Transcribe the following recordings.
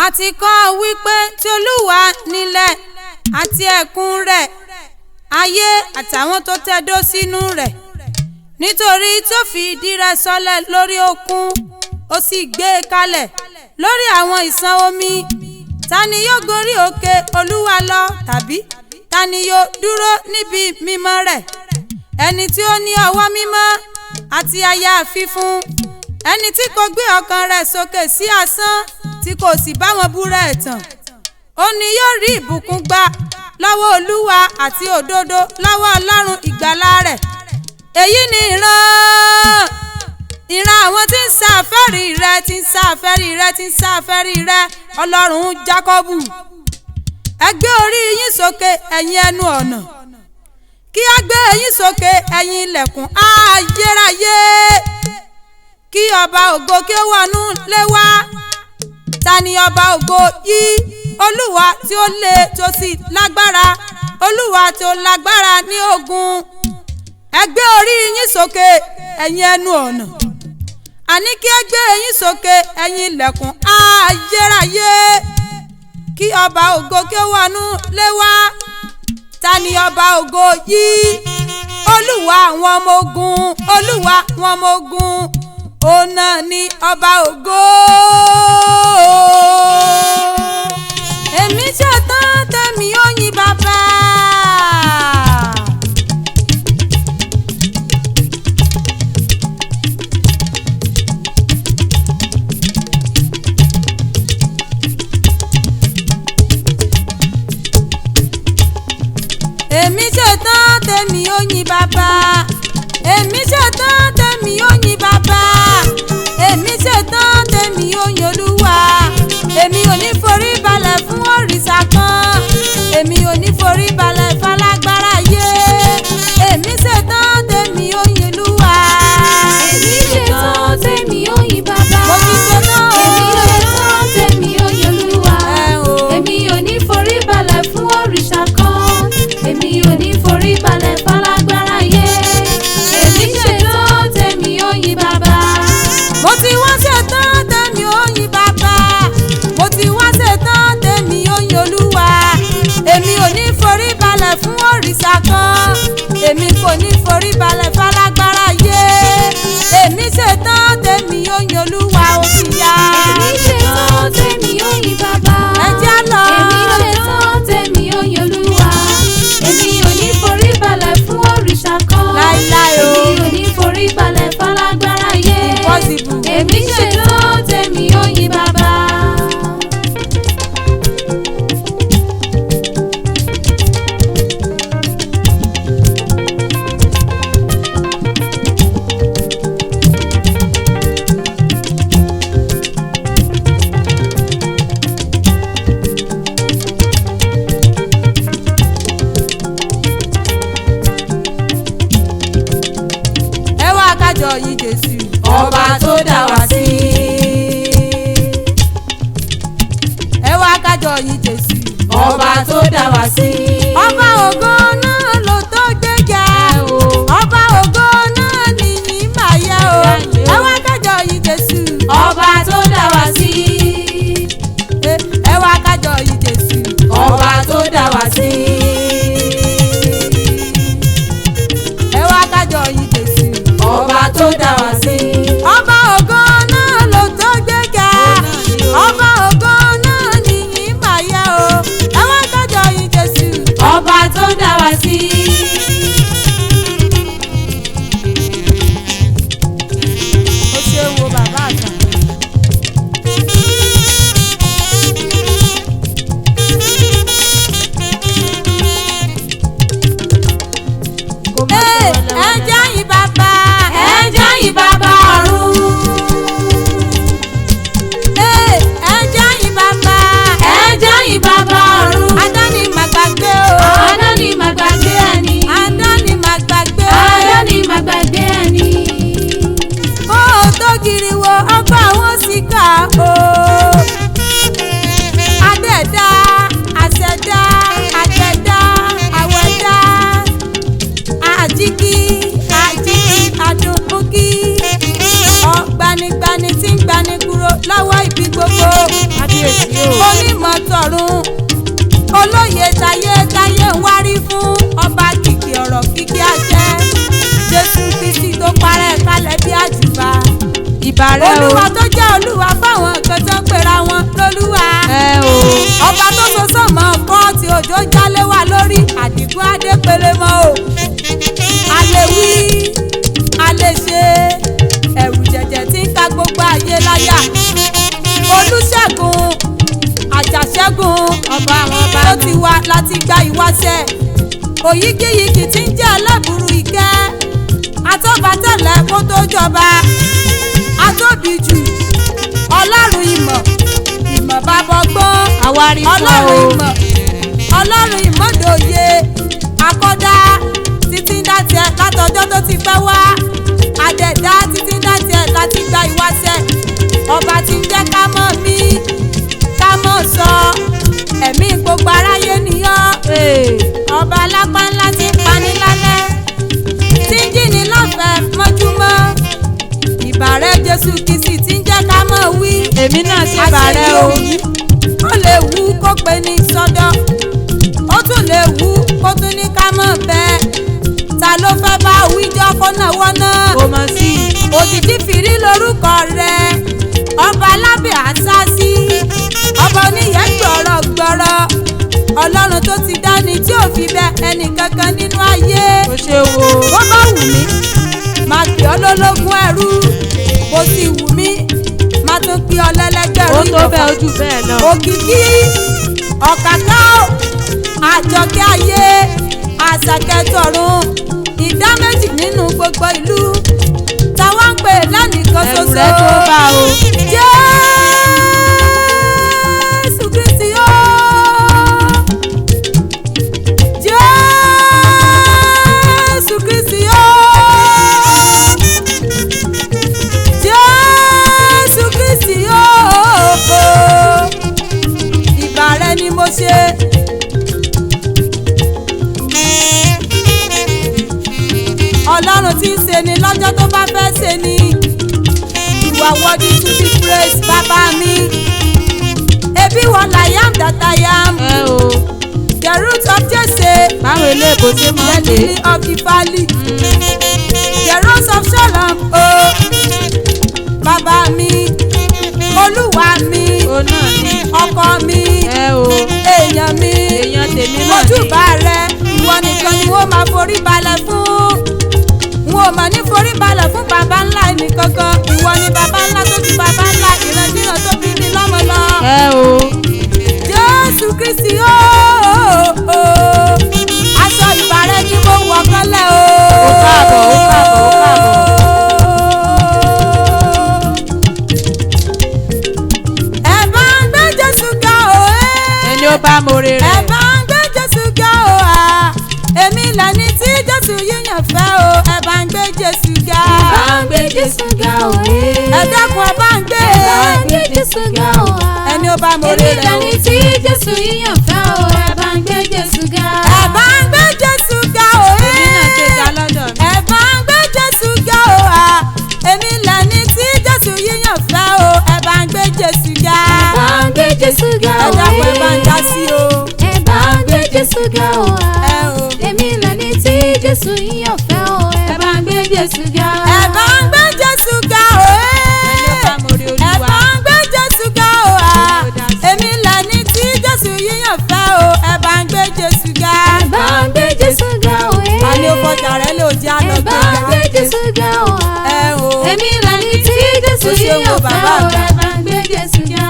A ti kọ́ wípé tí Olúwa nílẹ̀ àti ẹ̀kún rẹ̀, ayé àtàwọn tó tẹ̀dó sínú rẹ̀. Nítorí tó fi ìdí rẹ̀ sọlẹ̀ lórí òkun, ó sì gbé e kalẹ̀ lórí àwọn ìṣàn omi. Ta ni yóò gorí òkè Olúwa lọ, tàbí ta ni yóò dúró níbi mímọ́ rẹ̀? Ẹni tí ó ní ọwọ́ mímọ́ àti àyà fífún, ẹni tí kò gbé ọkàn rẹ̀ sókè sí asán, tí kò sì bá wọn búra ẹ̀tàn. Ó ní yóò rí ìbùkún gbà lọ́wọ́ Olúwa àti òdodo lọ́wọ́ Ọlọ́run ìgbàlà rẹ̀. Èyí ni ìran àwọn tí ń ṣàfẹ́rí rẹ, tí ń ṣàfẹ́rí rẹ, tí ń ṣàfẹ́rí rẹ, Ọlọ́run Jákọ́bù. Ẹ gbé orí yín sókè, ẹ̀yin ẹnu ọ̀nà, kí á gbé yín sókè, ẹ̀yin ilẹ̀kùn ayérayé, kí ọba ògo kí ó wọnú lé wá. Ta ni ọba ògo yìí? Olúwa tí ó le tí ó sì lágbára, Olúwa tí ó lágbára ní ogun. Ẹ gbé orí yín sókè, ẹ̀yin ẹnu ọ̀nà, àní kí ẹ gbé yín sókè, ẹ̀yin ilẹ̀kùn ayérayé, kí ọba ògo kí ó wọnú lé wá. Ta ni ọba ògo yìí? Olúwa àwọn ọmọ ogun, Olúwa àwọn ọmọ ogun, òun náà ni ọba ògo. Èmi ṣetán tèmi ó yin bàbá. Èmi ṣetán tèmi ó yin bàbá. Èmi ṣetán tèmi ó yin bàbá. Èmi ṣetán tèmi ó yin Olúwa. Èmi ò ní forí balẹ̀ fún òrìṣà kan. Èmi ò ní forí balẹ̀ fálágbára yé. Èmi ṣetán tèmi ó yin Olúwa. Èmi ṣetán tèmi ó yin bàbá. Mo ti ṣetán o. Èmi ṣetán tèmi ó yin Olúwa. Ẹ o. Èmi ò ní forí balẹ̀ fún òrìṣà kan. Èmi ò ní forí balẹ̀ fálágbára yé. Èmi ṣetán tèmi ó yin bàbá. Mo ti wá ṣetán tèmi ó yin bàbá. Mo ti wá ṣetán tèmi ó yin Olúwa. Èmi ò ní forí balẹ̀ fún òrìṣà kan. Èmi kò ní forí balẹ̀ fálágbára yé. Èmi ṣetán tèmi ó yin Olúwa, ó ti yá. Èmi ṣetán tèmi ó yin bàbá. Ẹ jẹ́ lọ. Èmi ṣetán tèmi ó yin Olúwa. Èmi ò ní forí balẹ̀ fún òrìṣà kan. Láíláí o. Èmi ò ní forí balẹ̀ fálágbára yé. Impossible. Èmi ṣetán tèmi ó yin bàbá. Ẹ wá kájọ yìn Jésù, ọba tó dá wa sí. Ẹ wá kájọ yìn Jésù, ọba tó dá wa sí. Ọba ògo náà ló tó gbéga. Ọba ògo náà nìyí máa yẹ o. Ẹ wá kájọ yìn Jésù, Ọba tó dá wa sí. Ẹ wá kájọ yìn Jésù, Ọba tó dá wa sí. Ẹ wá kájọ yìn Jésù, Ọba tó dá wa sí. Ọba ògo náà ló tó gbéga. Ọba ògo náà nìyí máa yẹ o. Ẹ wá kájọ yìn Jésù. Ọba tó dá wa sí. Ó ṣe wo bàbá àgbà. Ee, ẹ jẹ́ yìn bàbá. Ẹ jẹ́ yìn bàbá ọ̀run. Ee, ẹ jẹ́ yìn bàbá. Ẹ jẹ́ yìn bàbá ọ̀run. Adáni má gbàgbé o. Àdáni má gbàgbé ẹni. Adáni má gbàgbé. Àdáni má gbàgbé ẹni. Kó o tó kiri wo ọgbà àwọn síkà o. Adẹ̀dá, àṣẹ̀dá, àgbẹ̀dá, àwẹ̀dá. Àjíkí, àjíkí, àdùnkúkí. Ọ̀gbanigbani tí ń gbani kúrò lọ́wọ́ ibi gbogbo. Kábíyèsí o. tọ̀run, olóye tayé tayé ń wárí fún, ọba kìkì ọ̀rọ̀ kìkì àṣẹ, Jésù Kristi tó parẹ́ kalẹ̀ bí àjùbà. Ìbà rẹ o. Olúwa tó jẹ́ olúwa fáwọn nǹkan tó ń pera wọn lólúwa. Ẹ o. Ọba tó so sọ̀mọ́ kọ́ tí òjò jálé wà lórí, Àdìgún Adépele mọ́ o. A lè wí, a lè ṣe, ẹ̀rù jẹ̀jẹ̀ tí ń ka gbogbo ayé láyà. Olúṣẹ́gun, Àjàṣẹ́gun, Ọba àwọn ọba tó ti wá láti gba ìwáṣẹ̀. Òyígíyigì tí ń jẹ́ ẹlẹ́bùrú ìkẹ́. Atọ́batẹ́lẹ̀ kó tó jọba. Atóbi jù, Ọlọ́run ìmọ̀, ìmọ̀ bàbá ọgbọ́n. Àwárí fún ọ Ọlọ́run o. ìmọ̀, Ọlọ́run ìmọ̀dòye, akọ́dá títí ń dá tiẹ̀ látọjọ́ tó ti pẹ́ wá. Àdẹ̀dá títí ń dá tiẹ̀ láti gba ìwáṣẹ̀. Ọba tí ń jẹ́ ká mọ̀ mí, ká mọ̀ sọ, ẹ̀mí gbogbo aráyé nìyọ́. Ee. Ọba alápá ńlá tí ń pani lálẹ́, tí ń jíni lọ́fẹ̀ẹ́ mọ́júmọ́. Ìbàrẹ̀ Jésù Kristi tí ń jẹ́ ká mọ̀ wí. Èmi náà ṣe bà rẹ o. Ó lè wú kó pe ní sọ́dọ̀, ó tún lè wú kó tún ní ká mọ̀ bẹ́ẹ̀. Ta ló fẹ́ bá wíjọ́ kó náwó náà? Kò mọ̀ sí i. Òjìji fìrí lórúkọ rẹ̀, ọba lábẹ́ àṣàṣì, ọba oníyẹn gbọ̀rọ̀ gbọ̀rọ̀, Ọlọ́run tó ti dání tí ò fi bẹ ẹnì kankan nínú ayé. Kò ṣe wo. Bó bá wù mí, máa pè ọ́ lólógún ẹrú, bó sì wù mí, máa tún pè ọ́ lẹ́lẹ́gbẹ̀rún Ó tó ìjọba. bẹ́ẹ̀ ojú bẹ́ẹ̀ lọ. Òkìkí, ọ̀kàkà, àjọkẹ́ ayé, àṣàkẹ́ tọ̀run, ìdá méjì nínú gbogbo ìlú táwa ń pè lẹ́nìkan Ẹ̀rù ṣoṣo. rẹ tó bá o. Jésù Kristi o. Jésù Kristi o. Jésù Kristi o. Ìbà rẹ ni mo ṣe. Ọlọ́run tí ń ṣe ni lọ́jọ́ tó bá fẹ́ ṣe ni. You are worthy to be praised, bàbá mi. Ebi wọn I am that I am. Ẹ o. The root of Jesse, Báwo ilé ìbò ṣe máa the ń lè? lily of the valley, the rose of Sharon, oh. Bàbá mi, olúwa mi, O náà ni. ọkọ mi, Ẹ o. èèyàn mi, Èèyàn tèmi náà ni. mojúbà rẹ, ìwọ nìkan ni wọ́n máa forí balẹ̀ fún. N ò mà ní forí balẹ̀ fún bàbá ńlá ẹnìkankan, ìwọ ni bàbá ńlá tó ju bàbá ńlá ìrandíran tó bí mi lọ́mọ lọ. Ẹ o. Jésù Kristi ooo, aṣọ ìbàrẹ̀ ni mo wọ̀ kọ́lẹ̀ o. Ó káàbọ̀, ó káàbọ̀, ó káàbọ̀. Ẹ bá ń gbé Jésù ga o. Ẹ́. Ẹni ó bá more Ẹ rẹ̀. bá ń gbé Jésù ga o. À. Èmi lẹni tí Jésù yíyàn fẹ́ o. Ẹ bá ń gbé Jésù ga. Bá ń gbé Jésù ga o. Ẹ dákun, ẹ bá ń gbé. Ẹ bá ń gbé Jésù ga o. Ẹni ó bá more Èmi rẹ̀ o. lẹni tí Jésù yíyàn fẹ́ o. Ẹ bá ń gbé Jésù ga. Ẹ bá ń gbé Jésù ga o. Èmi náà gbé ga lọ́dọ̀ mi. Ẹ bá ń gbé Jésù ga o. À. Èmi lẹni tí Jésù yíyàn fẹ́ o. Ẹ bá ń gbé Jésù ga. Ẹ bá ń gbé Jésù ga Ẹ o. dákun, ẹ bá ń dá sí o. Ẹ bá ń gbé Jésù ga o. Ẹ o. Èmi lẹni tí Jésù yíyàn fẹ́ o. Ẹ bá ń gbé Jésù ga. Ẹ bá ń gbé Jésù ga o. Ẹni ó bá more Ẹ Olúwa. bá ń gbé Jésù ga o. À. Èmi lẹni tí Jésù yíyàn fẹ́ o. Ẹ bá ń gbé Jésù ga. Ẹ bá ń gbé Jésù ga o. A ní ó fọjà rẹ lè jẹ́ Ẹ àlọ́ bá ń gbé gbéga. Jésù ga o. Ẹ o. Èmi lẹni tí Jésù O ṣeun yíyàn o, fẹ́ bàbá o. àgbà. Ẹ bá ń gbé Jésù ga.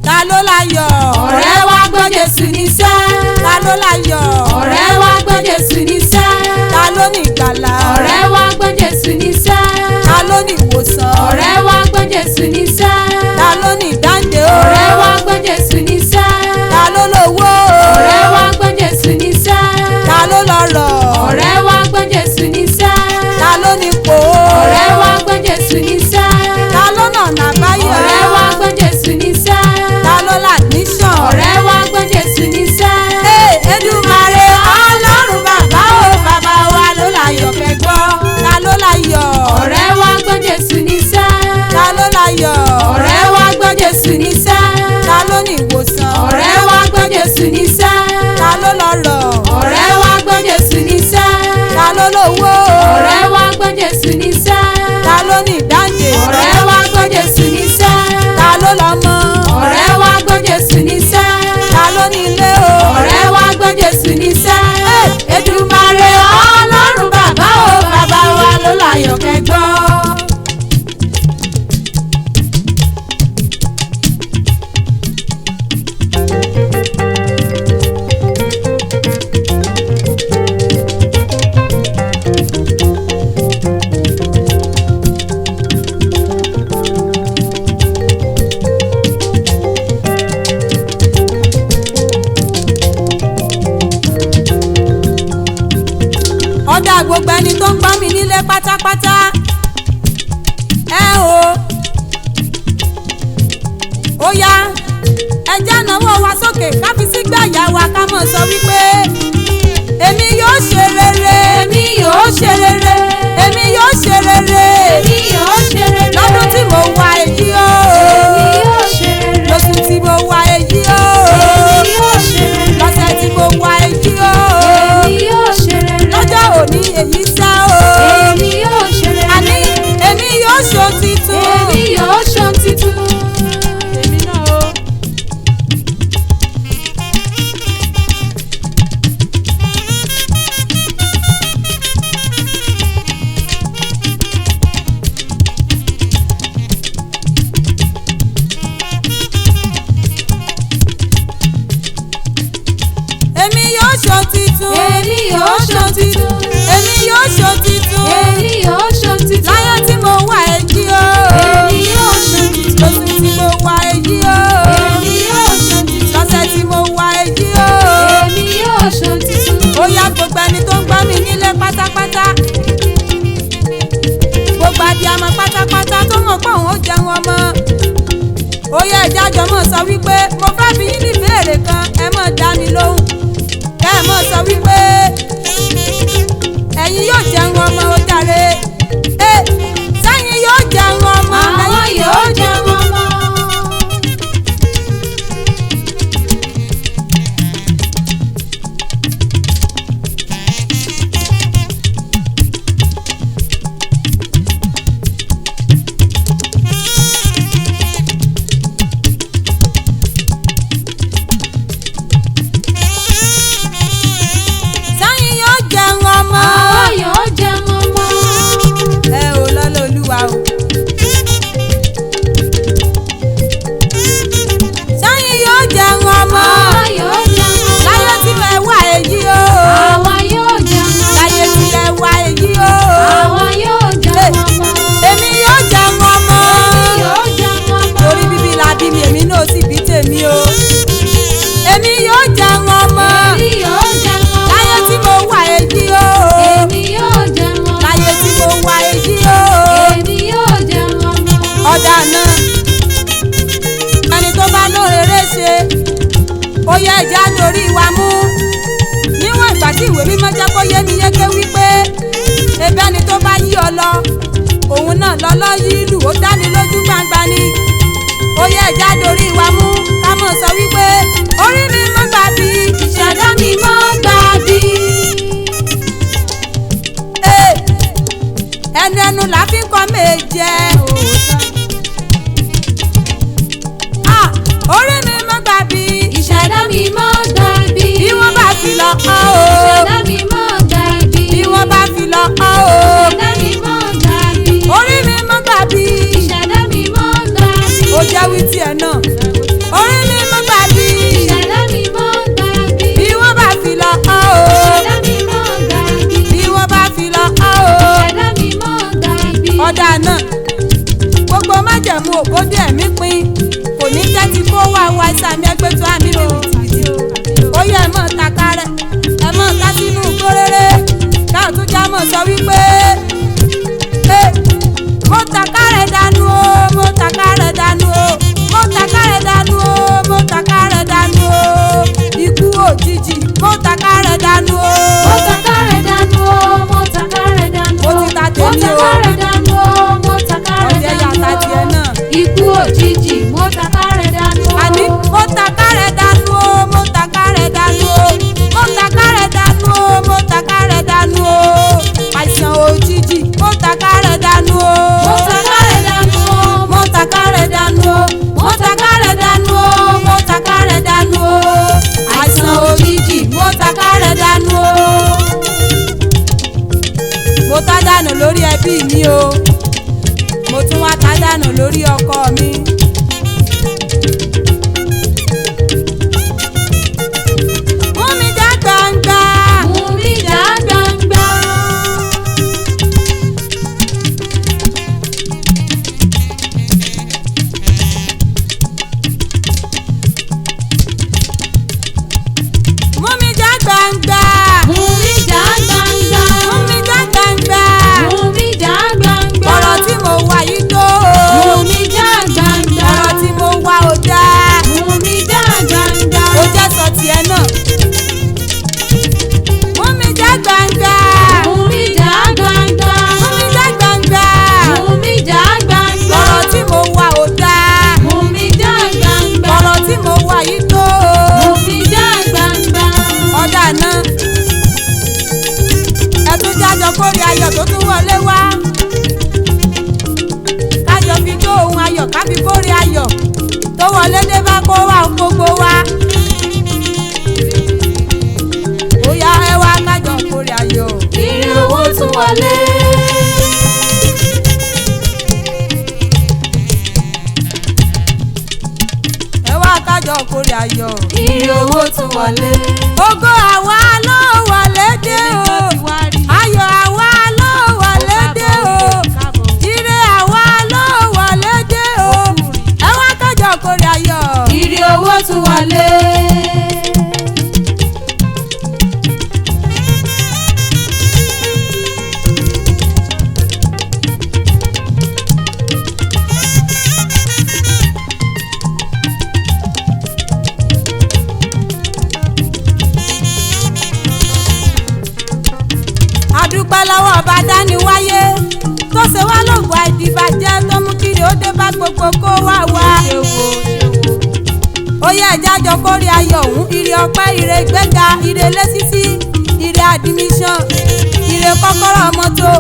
Ta ló láyọ̀? Ọ̀rẹ́ wa gbọ́ Jésù níṣẹ́. Ta ló láyọ̀? Ọ̀rẹ́ wa gbọ́ Jésù níṣẹ́. Ta ló ní ìgbàlà? Ọ̀rẹ́ wa gbọ́ Jésù níṣẹ́. Ta ló ní ìwòsàn? Ọ̀rẹ́ wa gbọ́ Jésù níṣẹ́. Ta ló ní ìdáǹdè o? Ọ̀rẹ́ wa gbọ́ Jésù níṣẹ́. Ta ló lówó? Ọ̀rẹ́ wa gbọ́ Jésù níṣẹ́. Ta ló lọ́rọ̀? Ọ̀rẹ́ wa gbọ́ Jésù níṣẹ́. Ta ló nípò? Ọ̀rẹ́ wa gbọ́ Jésù níṣẹ́. Ta ló nànà àbáyọ? Ọ̀rẹ́ wa gbọ́ Jésù níṣẹ́. Ta ló làdíṣàn? Ọ̀rẹ́ wa gbọ́ Jésù níṣẹ́. Ee, Èdùmàrè Ọlọ́run bàbá o, bàbá wa ló láyọ̀ kẹ́. lówó? Ọ̀rẹ́ wa gbọ́ Jésù ní sẹ́. Ta ló ní ìdáǹdè? Ọ̀rẹ́ wa gbọ́ Jésù ní sẹ́. Ta ló lọ́mọ? Ọ̀rẹ́ wa gbọ́ Jésù ní sẹ́. Ta ló ní ilé o? Ọ̀rẹ́ wa gbọ́ Jésù ní sẹ́. Èdùmàrè Ọlọ́run bàbá o, bàbá wa ló láyọ̀ kẹgbọ́. Ọ̀dà gbogbo ẹni tó ń gbọ́ mi nílé pátápátá, ẹ o, ó yá, ẹ jẹ́ náwó wa sókè ká fi sígbà yà wa, ká mọ̀ sọ wípé èmi yóò ṣe rere, Èmi yóò ṣe rere. èmi yóò ṣe rere, Èmi yóò ṣe rere. lọ́dún tí mo wà èyí o, Èmi yóò ṣe rere. lóṣù tí mo wà èyí o, Èmi yóò ṣe rere. lọ́sẹ̀ tí mo wà èyí o, Èmi yóò ṣe rere. lọ́jọ́ òní èyí sá o. Èmi yóò ṣe rere. Àní èmi yóò ṣe ohun titun. Èmi yóò ṣe ohun titun. Èmi náà o. Èmi yóò ṣe ohun titun. Èmi yóò ṣe ohun titun. Èmi yóò ṣe ohun titun. Èmi yóò ṣe ohun titun. Láyé tí mo wà èyí o. Èmi yóò ṣe ohun titun. Lóṣù tí mo wà èyí o. Èmi yóò ṣe ohun titun. Lọ́sẹ̀ tí mo wà èyí o. Èmi yóò ṣe ohun titun. Ó yá, gbogbo ẹni tó ń gbọ́ mi nílé pátápátá, gbogbo abiyamọ pátápátá tó mọ̀ pé òun ó jẹun ọmọ, ó yá, ẹ̀já jọ mọ̀ sọ wípé mo fẹ́ fi yín ní ìbéèrè kan, ẹ mọ̀ dá mi lóhùn, kẹ́ ẹ mọ̀ sọ wípé ẹ̀yin yóò jẹun ọmọ. Ó jàre, ẹ sẹ́yìn yóò jẹun ọmọ. Àwọn Ẹ̀yin yóò jẹun ọmọ. Sẹ́yìn yóò jẹun ọmọ. Àwọn yóò jẹun ọmọ. Ẹ ò lọ́lọ́ olúwa o. Sẹ́yìn yóò jẹun ọmọ. Àwọn yóò jẹun ọmọ. Láyé tí ẹ wá èyí o. Àwa yóò jẹun ọmọ. Láyé tí ẹ wá èyí o. Àwa yóò jẹun ọmọ. Èmi yóò jẹun ọmọ. Èmi yóò jẹun ọmọ. Torí bíbí la bí mi, èmi náà sì bí tèmi o. Èmi yóò jẹun ọmọ. Èmi yóò jẹun ọmọ. Láyé tí mo wà èyí o. Èmi yóò jẹun ọmọ. Láyé tí mo wà èyí o. Èmi yóò jẹun ọmọ. Ọ̀dà náà, ẹni tó bá lóore ṣe, ó yẹ ẹja lórí wa mú níwọ̀n ìgbà tí ìwé mímọ́ jẹ́ kó yé mi yéké wípé ebi ẹni tó bá yí ọ lọ, òun náà lọ́lọ́ yí lù. Ó dá mi lójú gbangba ni. Ó yẹ ẹja lórí wa mú, ká mọ̀ sọ wípé orí mi mọ́ gbà bí. Ìṣẹ̀dá mi mọ́ gbà bí. Ee, ẹnu ẹnu là fi ń kọ́ méje. Ah, orí mi mọ́ gbà bí. Ìṣẹ̀dá mi mọ́ gbà bí. Bí wọ́n bá fi lọ kọ́ o. Ìṣẹ̀dá mi mọ́ gbà bí. Bí wọ́n bá fi lọ kọ́ o. Ìṣẹ̀dá mi mọ́ gbà bí. Orí mi mọ́ gbà bí. Ìṣẹ̀dá mi mọ́ gbà bí. Ó jẹ́ wí tiẹ̀ náà. Orí mi mọ́ gbà bí. Ìṣẹ̀dá mi mọ́ gbà bí. Bí wọ́n bá fi lọ kọ́ o. Ìṣẹ̀dá mi mọ́ gbà bí. Bí wọ́n bá fi lọ kọ́ o. Ìṣẹ̀dá mi mọ́ gbà bí. Ọ̀dà náà, gbogbo májẹ̀mú òbódé ẹ̀mí pin kò ní tẹ́tí kó wá wá ìsàmì ẹgbẹ́tọ́ àmì mi wìtìwìtì. Ó yẹ, ẹ mọ̀ taka rẹ̀, ẹ mọ̀ ká sínú kóréré, káàtó já mọ̀ sọ wípé ẹ mo taka rẹ̀ dànù o, mo taka rẹ̀ dànù o, mo taka rẹ̀ dànù o, mo taka rẹ̀ dànù o, ikú òjijì, mo taka rẹ̀ dànù o. Mo tàka rẹ̀ dànù o, mo tàka rẹ̀ dànù o. Mo ti ta tèmi o. Mo tàka rẹ̀ dànù o, mo tàka rẹ̀ Ọ̀jẹ̀ dànù yàtà o. tiẹ̀ náà. Ikú òjijì, mo tàka rẹ̀ dànù o. Àní mo tàka rẹ̀ dànù o, mo tàka rẹ̀ dànù o, mo tàka rẹ̀ dànù o, mo tàka rẹ̀ dànù o. Mo tá dànù lórí ẹbí mi o, mo tún wá tá dànù lórí ọkọ mi. Mú mi já gbangba. Mú mi já gbangba. Mú mi já gbangba. Mú mi já gbangba. Mú mi já gbangba. Mú mi já gbangba. Ọ̀rọ̀ tí mo wà yìí tó o. Mú mi já gbangba. Ọ̀rọ̀ tí mo wà ò dáa. Mú mi já gbangba. Ó jẹ́ sọ tiẹ̀ náà. Mú mi já gbangba. Mú mi já gbangba. Mú mi já gbangba. Mú mi já gbangba. Ọ̀rọ̀ tí mo wà ò dáa. Mú mi já gbangba. Ọ̀rọ̀ tí mo wà yìí tó o. Mú mi já gbangba. Ọ̀dà náà. Ẹ tún jájọ kórè ayọ̀ tó tún wọlé wá. Kájọ fi jó ohun ayọ̀ ká fi kórè ayọ̀ tó wọlé dé bá kó wá gbogbo wa. Ó yá ẹ wá kájọ kórè ayọ̀. Ire owó tún wọlé. Ẹ wá kájọ kórè ayọ̀. Ire owó tún wọlé. Ògo àwa ló wọlé dé o. Ayọ̀ àwa ló wọlé dé o. Ire àwa ló wọlé dé o. Ẹ wá kájọ kórè ayọ̀. Ire owó tún wọlé. Adúpẹ́ lọ́wọ́ ọba dániwáyé tó ṣe wá lóògùn àìdìbàjẹ́ tó mú kiri ó dé bá gbogbo kó wá wá. Ó yẹ ẹ̀já jọ kórè ayọ̀ ọ̀hún, ire ọpẹ́, ire ìgbéga, ire lésísí, ire admission, ire kọ́kọ́rọ́ mọ́tò,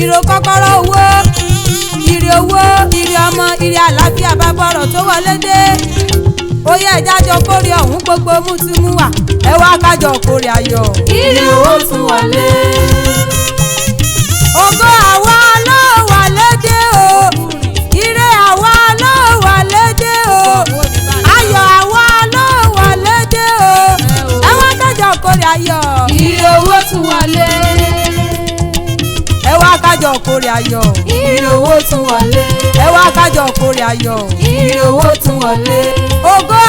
ire kọ́kọ́rọ́ owó, ire owó, ire ọmọ, ire àlàáfíà bá bọ̀rọ̀ tó wọlé dé. Ó yẹ ẹ̀já jọ kórè ọ̀hún gbogbo mútúmúwà, ẹ wá kájọ kórè ayọ̀. Ire owó tún wọlé. Ògo àwa ló wà lédè o, ire àwa ló wà lédè o, ayọ̀ àwa ló wà lédè o, ẹ wá kájọ kórè ayọ̀. Ire owó tún wọlé. Ẹ wá kájọ kórè ayọ̀. Ire owó tún wọlé. Ẹ wá kájọ kórè ayọ̀. Ire owó tún wọlé. Ògo